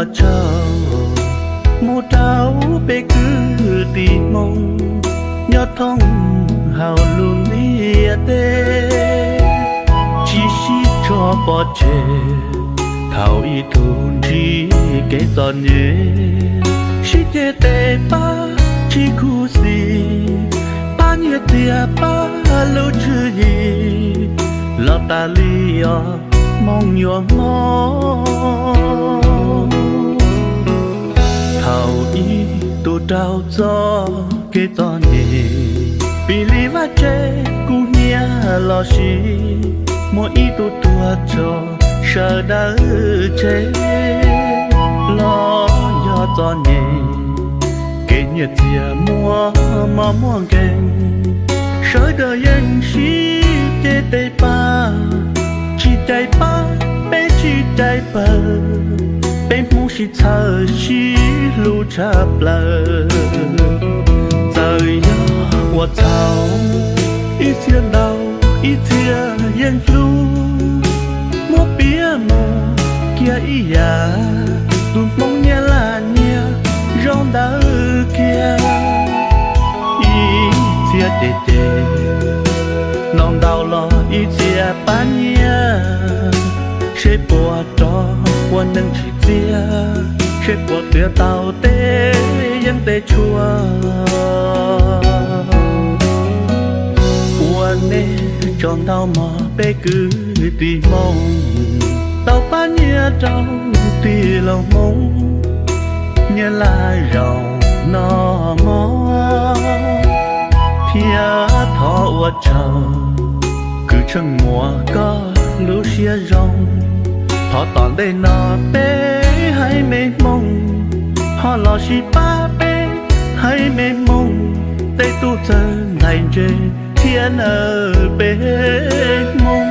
Ua tsaug mus rau peb kwv tij Hmoob nyob thoob hauv lub ntiaj teb, tsis sib tso pov tseg thaum ib tug ntsib kev txom nyem, sib ceg tes pab tsis khuv xim, pab nyiaj txiag pab lub tswv yim los tas li os Hmoob yuav mob. Thaum ib tug raug txoj kev txom nyem, vim li vaj tse kub hnyiab los sis muaj ib tug tuag tso sawv daws tseg, los yog txom nyem kev nyiaj txiag muaj mob muaj nkeeg, sawv daws yeej sib ceg tes pab, tsis cais pab peb tsis cais pawg, peb Hmoob sib txhawj sib hlub tshaj plaws. Txawm yog ua txhaum ib txhia ntau ib txhia yeej hlub, muab piav mus kiag ib yam, tus Hmoob nyias laj nyias zoo ntawd kiag. Ib txhia cem cem, ntau ntau los ib txhia pab nyiaj, seb puas rov ua neej tsim txiaj, seb puas txiav tau tej yeeb tej tshuaj. Ua nej tsaug ntau mog peb kwv tij Hmoob, tau pab nyiaj rau tij laug Hmoob nyias laj zaum noj mov, thiab thov ua tsaug kwv Tsheej Muas koj lub siab zoo. Thov tom ntej no peb haiv me Hmoob ho los sib pab peb haiv me Hmoob, tej tub txawg ntxhais ntse thiab nawb peb Hmoob.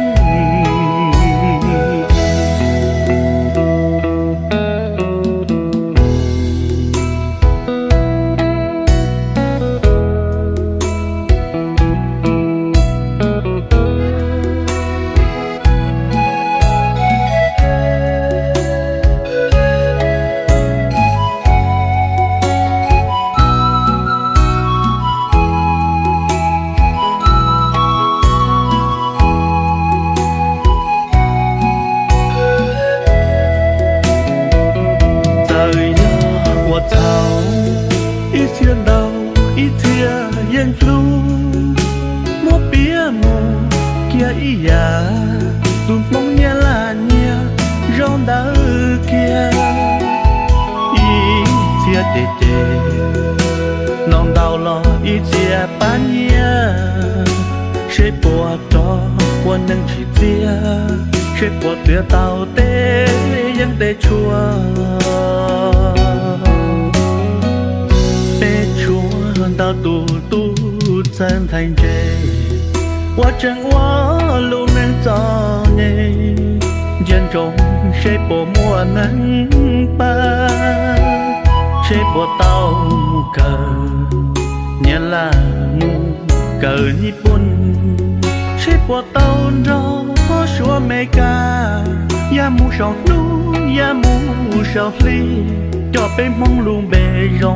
Txawm yog ua txhaum ib txhia ntau ib txhia yeej hlub, muab piav mus kiag ib yam, tus Hmoob nyias laj nyias zoo ntawd kiag. Ib txhia cem cem, ntau ntau los ib txhia pab nyiaj, seb puas rov ua neej tsim txiaj, seb puas txiav tau tej yeeb tej tshuaj. Peb tshuav ntau tus tub txawg ntxhais ntse uas tseem ua lub neej txom nyem, ntsia ntsoov seb puas muaj neeg pab, seb puas tau mus kawm Nyab Laj, mus kawm Nyij Pooj, seb puas tau nrog Suav Mes Kas, yam mus saum hnub yam mus saum hli, coj peb Hmoob lub npe zoo